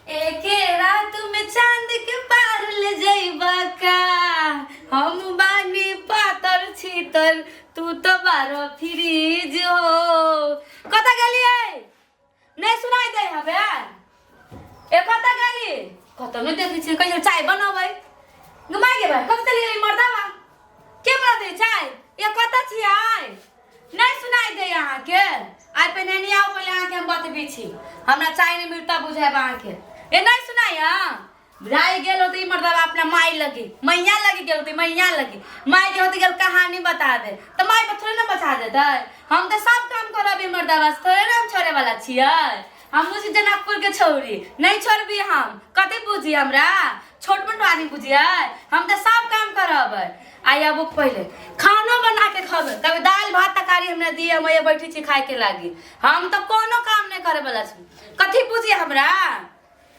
एके रात में चांद के पार ले जइबा का, हम बानी पातर छीतर, तू तो बारो फ्रीज हो। कतऽ गेलियै? नहीं सुनाई दे हबे। ए कतऽ गेली? कतऽ नहीं देखै छियै। कहियो चाय बनबै घुमाइ गे भाइ, कतऽ चलि गेली मर्दाबा? के बना दे चाय? ए कतऽ छियै? नहीं सुनाई दे अहाँके। आइ पहिने नहीं आउ, पहिले अहाँके हम बतबै छी। हमरा चाय नहीं मिलता बुझायब अहाँके। ए नहीं सुनाई। हाँ जाय गेल होते ई मर्दबा अपना माई लगी, मैया लगी गेल होते, मैया लगी माई के होते गेल कहानी बता दे तो माई पर थोड़े ना बचा देते। हम तो सब काम करब ई मर्दबा से, थोड़े ना हम छोड़े वाला छियै। हम छी जनकपुर के छौरी, नहीं छोड़बी हम। कथी बुझी हमरा? छोट मोट आदमी बुझियै? हम तो सब काम करब। आइ आबू पहिले खानो बना के खबै, तब दालि भात तरकारी हमरा दिए, हम एहिए बैठे छी खाय के लागी। हम तो कोनो काम नहीं करे वाला छी। कथी बुझी हमरा?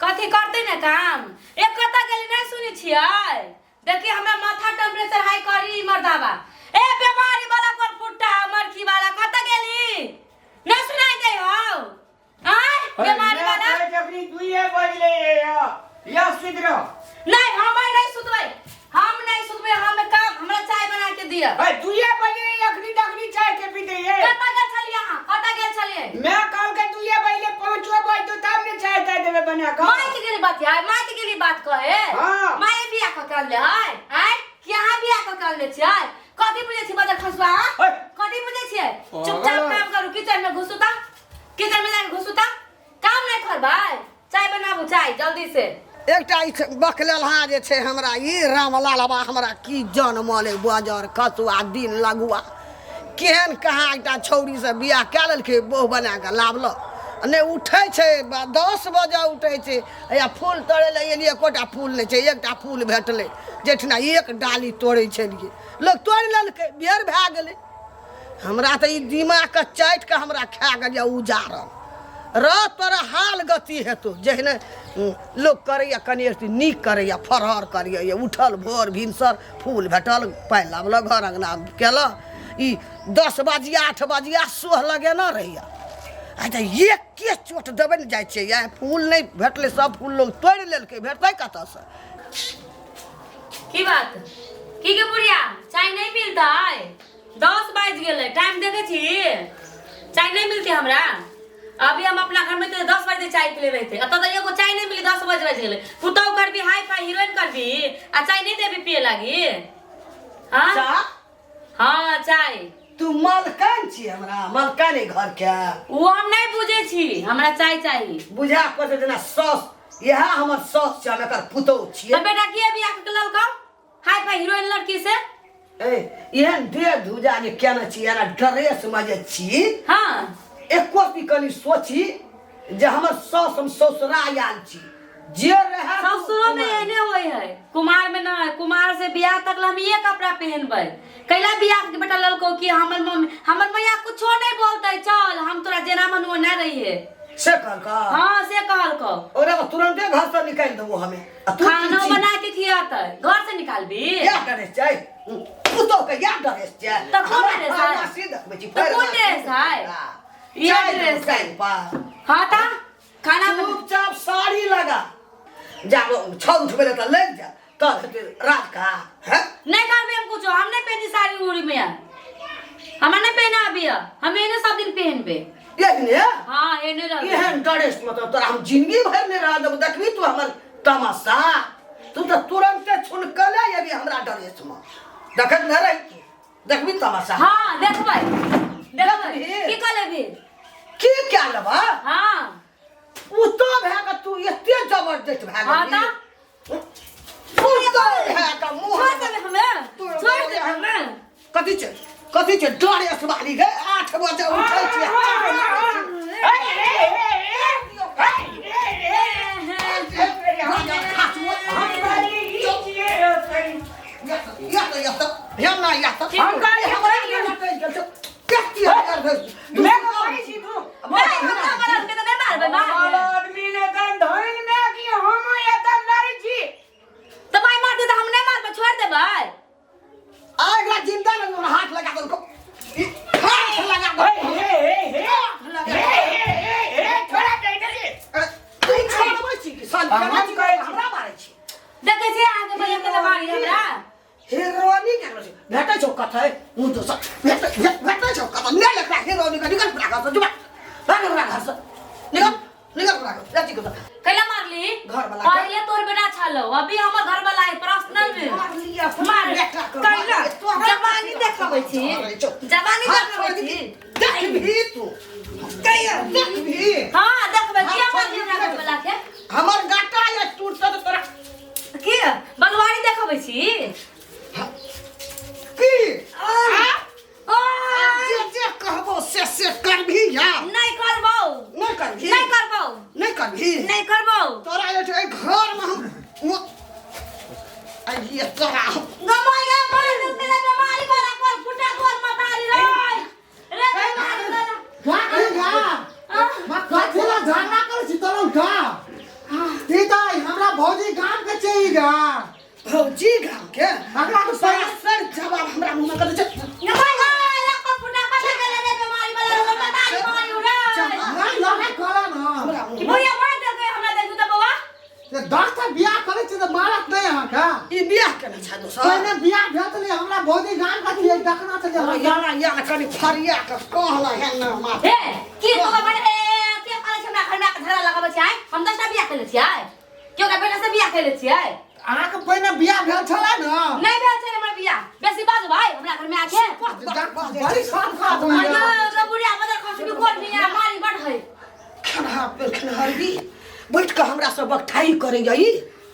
कथी करते ने काम? एक कतऽ गेली? नहीं सुनै छियै? देखिए हमरा माथा टेम्परेचर हाई करी मर्दाबा। ए बेमारी वाला पर फुट्टा मरखी वाला, कतऽ गेली? नहीं सुनाई दे हौ? आय बेमारी वाला। जखनी दुइए बजले या या सुति रह। नहीं, हम नहीं सुतबै, हम नहीं सुतबै। हम काम, हमरा चाय बना के दिअ। ए दुइए बजले अखनी तखनी चाय के पीते ये। कतऽ गेल छलियै अहाँ? कतऽ गेल छलियै? मैं कहल के दुइए बजले पाँचो बज तो तब ने चाय दे देबे बना के। माय के गेली बात है, माय के गेली बात कहे। हाँ। माय बियाह कऽ के अनले है? आय कि अहाँ बियाह कऽ के अनले छियै? कथी बुझै छी बजर खसुआ? ओए। कथी बुझै छियै? चुपचाप काम करू, किचन में घुसू ता, किचन में जाके घुसू ता, काम नहीं करबै। चाय बनाबू, चाय जल्दी से। एकटा ई बकलेलहा जे छै हमरा ई रामलालबा हमरा की जनमल बजर खसुआ दिन लगुआ केहन कहाँ एकटा छौड़ी से बियाह कए लेलकै, बहु बना कऽ लाबलक। नहि उठै छै, 10 बजे उठै छै। या फूल तोड़ै लए एलियै, एकोटा फूल नहि छै। एकटा फूल भेटलै जेठना एक डाली तोड़ै छलियै, लोक तोड़ि लेलकै, बेर भए गेलै। हमरा तऽ ई दिमागके चाटि कऽ हमरा खा गेल यऽ उजारल रह। तोरा हाल गति हेतौ। जहने लोक करैए कनि अथी नीक करैए, फरहर करैए, उठल भोर भिनसर, फूल भेटल, पानि लाबलक, घर अङ्गना केलक। ई 10 बजिया 8 बजिया सोह लगेने रहैए। आ तऽ एके चोट देबै ने जाइ छियै। फूल नहि भेटलै, सब फूल लोक तोड़ि लेलकै, भेटतै कतऽसँ? की बात की के बुढ़िया, चाय नहीं मिलता है? 10 बाजि गेलै, टाइम देखै छी? चाय नहीं मिलती हमरा। अभी हम अपना घर में तो 10 बजे चाय पी लेबै थे, एतऽ तऽ एगो चाय नहीं मिली। 10 बजे बजि गेलै। पुतहु करबी, हाई फाई हीरोइन करबी आ चाय नहीं देबी पिए लागी? हाँ। चाह? हाँ, चाय। तू मलकान छी हमरा, मलकान है घर के। वो हम नहीं बुझै छी, हमरा चाय चाही। बुझा पड़तै जेना सौस, इएह हमर सौस छै, हम एकर पुतहु छियै। तऽ बेटा के बियाह के ललकौ हाई फाई हीरोइन लड़की से? ए एहन देह धुजा जे केने छी, एना ड्रेस मे जे छी, एको भी कनि सोची जे हमर साउस, हम ससुरा आयल छी जे रहे। ससुरो में एहने होय है, कुमार में ना। कुमार से बियाह तक हम ये कपड़ा पहनबै। कैला बियाह के बेटा ललको कि हमर मम्मी हमर मैया कुछो नहीं बोलते, चल हम तोरा जेना मन ओना रहिए। से कहलका? हाँ, से कहलको। ओकरा तो तुरंते घर से निकालि देबो हमे। आ तू की खानो छी? बना के खियाते, घर से निकालबी? या ड्रेस छै पुतोह के, या ड्रेस छै। तऽ कोन हमरा ड्रेस है? फार्मेसी देखबै छी। तऽ कोन ड्रेस है? ई या ड्रेस है। हाँ तऽ खाना चुपचाप साड़ी लगा जा, छौ उठबै लए तऽ लागि जा, तब हेतै राज का हैं। नहीं करबे हम कुछो, हम नहीं पहनी साड़ी उड़ी में, हमरा नहीं पहना अभी, हम एने सब दिन पहनबे। एहने? हाँ, एने रहबे। एहन ड्रेस मतलब तोरा हम जिंदगी भरि नहि रह देबो। देखबी तू हमर तमाशा। तू तऽ तुरंते छुनकले अभी हमरा ड्रेस में देखैत नहि रही तू। देखबी तमाशा। हाँ, देखबै देखबै। देखबही? की कर लेबी? की कए लेबा? हाँ। पुतोह भए कऽ तू एते जबरदस्त भए हाँ। गेली? तऽ पुतोह भए कऽ मुँह छोड़ देबै हमे, छोड़ देबै हमे। कथी छै, कथी छै ड्रेस वाली गे? 8 बजे उठै छियै। नहीं, हमरा मरद के तऽ नहि मारबै मार। आदमी ने तन धइन में कि हम एतन लड़ै छी। तऽ माय मारतै तऽ हम नहि मारबै, छोड़ देबै। जिंदा ने हाथ लगा देलको, हाथ लगा हे हे हे हे हे हे हे हे, थोड़ा दे दे। केना हम छी कहै छी। हमरा मारै छी। देखै छी अहाँके भैया के मारी हमरा। हिरोनी के रहै छै। भेटै छौ कथै मुँह दोसर भेटै भेटै छौ कथै नहि एकरा हिरोनी के। निकल पूरा घरसँ, जुबा भाग हमरा घरसँ, निकल निकल पूरा घर जाची के। कैला मारली? घरवला के। पहिले तोर बेटा छलो, अभी हमर घर वाला है पर्सनल में। मारली अपना मार बेटा के, कैला मारली, तोहरा जवानी देखबै छी, मारै छौ। जवानी हाथ देखबै छोड़ि छी। देखबही तू, कहिया देखबही? हां देखबै। किया हाथ मारली छोड़ि हमरा घर वाला के? हमर गाटा ये टूटत तऽ तोरा की बलवारी देखबै छी? की आ? ओ जे जे कहबो से से करबही या नहीं करबौ। नहि करबही? नहीं करबौ। नहि करबही? नहीं करबौ। तोरा एहि एहि घरमे हम आइए तोरा हम गमाया मार देते बीमारी वाला कोर फुटा कोर मतारी रे रे रे रे। का कही गा मा कथी ला झगड़ा करै छी तोरा का? ई तऽ हमरा भौजी गाम के छै गा। भौजी गाम के? अगला के तोरा सर जवाब हमरा मुँह में कर दै छै। गमाया कोर फुटा कोर रे रे बीमारी वाला रे मतारी मारी रे। नहीं लड़ाई करा न। हमरा मुँह में बुढ़िया मार देलकै हमरा। देखू तऽ बौआ। से 10 टा बियाह करै छी तऽ मारत नहि अहाँके? ई बियाह केने छै दोसर। पहिने बियाह भेल छलै। हमरा भौजी गाम के छियै, देखना छलै हमरा। याना याना कनि फरिया के कहला है न मार। हे की तो बड़े के करै छै हमरा घर में झगड़ा लगाबै छै? आइ हम 10 टा बियाह केले छियै, केओ के बेटा से बियाह केले छियै। अहाँके पहिने बियाह भेल छलै न? नहीं भेल छै हमर बियाह। बेसी बाजू भाई हमरा घर में आके। बड़ी साफ साफ होइया। अयो तो बुढ़िया बदल खसबी कोन बियाह मारी बड़ है। खेनहा खेनहरबी बैठ कऽ हमरा सब बकठाई करैया ई।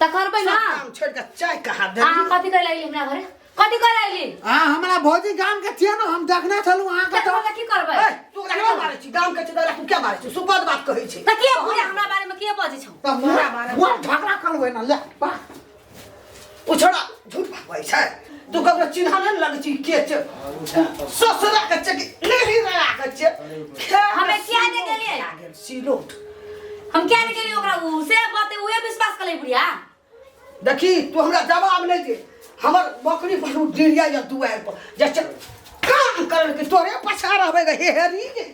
तऽ करबै ना। सब काम छोड़ि कऽ चाय कहाँ अहाँ देली? कथी करै लागली हमरा घरे? कथी करै लागली? अहाँ हमरा भौजी गाम के छियै ने, हम देखने छलहुँ अहाँके तऽ तऽ। हमरा की करबै? ए, तू ओकरा किया मारै छी? गाम के छै तऽ ओकरा तू किया मारै छी? सुपद बात कहै छै। तऽ किया बुढ़िया हमरा बारे में किया बजै छौ? तऽ मुँह झगड़ा करबै ने, ले बा। ओ छोड़ा झूठ बात कहै छै। तू ककरो चिन्ह नहि ने लगै छी के छै, ससुरा के छै कि नहिरा के छै। हमे किया नहि गेलियै? गेल सिलोट। हम किया नहि गेलियै ओकरा? उ से बात उहे विश्वास करै बुढ़िया। देखी, तू हमरा जवाब नहि दे। हमर बकरी पर डिरिया या दुआरि पर जे छै काम करल के तोरे पछा रहबै गे। हे हेरी गे।